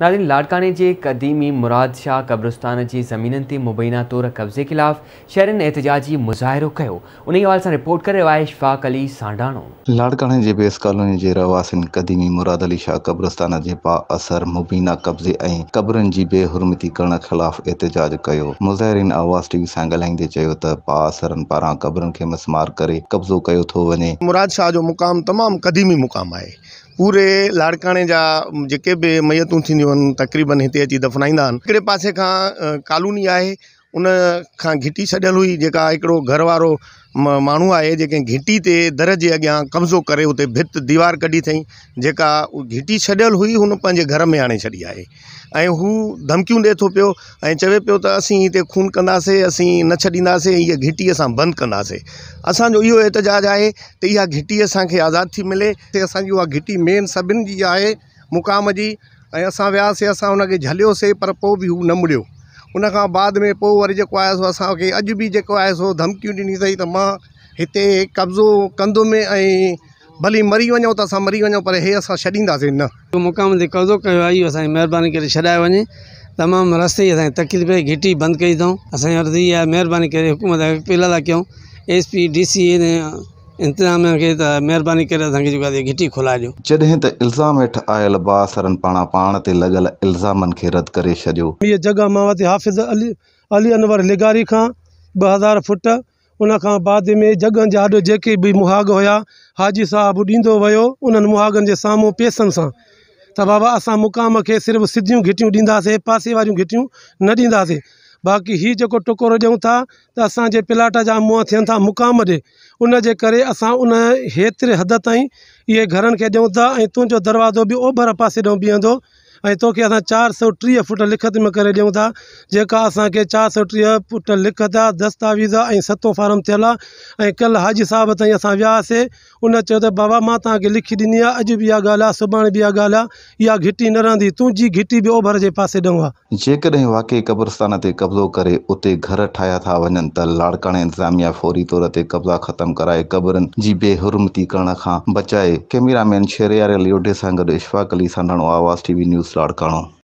ناظرين لاڙڪاڻي جي قديمي مراد شاهه قبرستان جي زمينن تي مبينا طور قبضي خلاف شهرين احتجاجي مظاهرو ڪيو انهي حوالي سان رپورٽ ڪري رهيو آهي اشفاق علي سانڊاڻو. لاڙڪاڻي جي بيس ڪالوني جي رهواسين قديمي مراد علي شاهه قبرستان جي بااثر مبينا قبضي ۽ قبرن جي بي حرمتي ڪرڻ خلاف احتجاج ڪيو. مظاهرين آواز ٽي وي سان ڳالهائيندي چيو ته بااثرن پاران قبرن کي مسمار ڪري قبضو ڪيو ٿو وڃي. مراد شاهه جو مقام تمام قديمي مقام آهي. پوري لاڙڪاڻي جا جيڪي به ميتون ٿينديون آهن تقريبن هتي اچي دفنائيندا آهن هڪڙي پاسي کان ڪالوني آهي ان کان گهٽي ڇڏيل هئي جيڪا هڪڙو گهر وارو ماڻهو آهي جيڪي گهٽي تي در جي اڳيان قبضو ڪري اتي ڀت ديوار ڪڍي اٿئي جيڪا گهٽي ڇڏيل هئي هن پنهنجي گهر ۾ آڻي ڇڏي آهي ۽ هو ڌمڪيون ڏئي ٿو پيو ۽ چوي پيو ته اسين هتي خون ڪنداسين اسين نه ڇڏينداسين هيء گهٽي اسان بند ڪنداسين اسانجو اهو احتجاج آهي ته اها گهٽي اسانکي آزاد ٿي ملي. اسان جي اها گهٽي مين سڀن جي آهي مقام جي ۽ اسان وياسي اسان ان کي جهليوسي پر پوء به هو نه مڙيو ان کان بعد ۾ پوء وري جيڪو آهي سو اسان کي اڄ به جيڪو آهي سو ڌمڪيون ڏني اٿئي ته مان هتي قبضو ڪندم ۽ ڀلي مري وڃو ته اسان مري وڃون پر هي اسان ڇڏينداسين نه. مقام تي قبضو ڪيو آهي اهو اسان کي مهرباني ڪري ڇڏايو وڃي تمام رستي جي اسان کي تڪليف آهي گهٽي بند ڪئي اٿئون اسان جي عرض هي آهي مهرباني ڪري حڪومت کي اپيل ٿا ڪيون ايس پي ڊي سي ۽ انتظاميا کي ته مهرباني ڪري اسان کي جيڪو آهي گهٽي کولائي ڏيو. جڏهن ته الزام هيٺ آيل بااثرن پاڻان پاڻ تي لڳل الزامن کي رد ڪري ڇڏيو. هيء جڳهه مان ورتي حافظ علي انور لغاري کان 2000 فوٽ ان کان بعد ۾ جڳهن جي آڏو جيڪي به مهاڳ هيا، حاجي صاحب ڏيندو ويو انهن مهاڳن جي سامهون پيسن سان ته بابا اسان مقام کي صرف سڌيون گهٽيون ڏينداسين پاسي واريون گهٽيون نه ڏينداسين باقي هي جيڪو ٽڪرو ڏيون ٿا ته اسان جي پلاٽ جا منهن ٿين ٿا مقام ڏي ان جي ڪري اسان ان هيتري حد تائين اهي گهرن کي ڏيون ٿا ۽ تنهنجو دروازو به اوڀر پاسي ڏانهن بيهندو ۽ توکي اسان 430 فوٽ لکت ۾ ڪري ڏيون ٿا جيڪا اسان کي 430 فوٽ لکت آ دستاويز آ ۽ ستون فارم ٿيل آ ۽ ڪلهه حاجي صاحب تائين اسان ويا هئاسي ان چيو ته بابا مان توهان کي لکي ڏني آ اڄ به اها ڳالهه آ سڀاڻي به اها ڳالهه آ اها گهٽي نه رهندي تنهنجي گهٽي به اوڀر جي پاسي ڏانهن آ. جيڪڏهن واقعي قبرستان تي قبضو ڪري اتي گهر ٺاهيا ٿا وڃن ته لاڙڪاڻي انتظاميا فوري طور تي قبضا ختم ڪرائي قبرن جي بي حرمتي ڪرڻ کان بچائي، ڪئميرا مين شهريار علي اوڍي سان گڏ Ashfaq Ali Sandhano, Awaz T V news Larkana.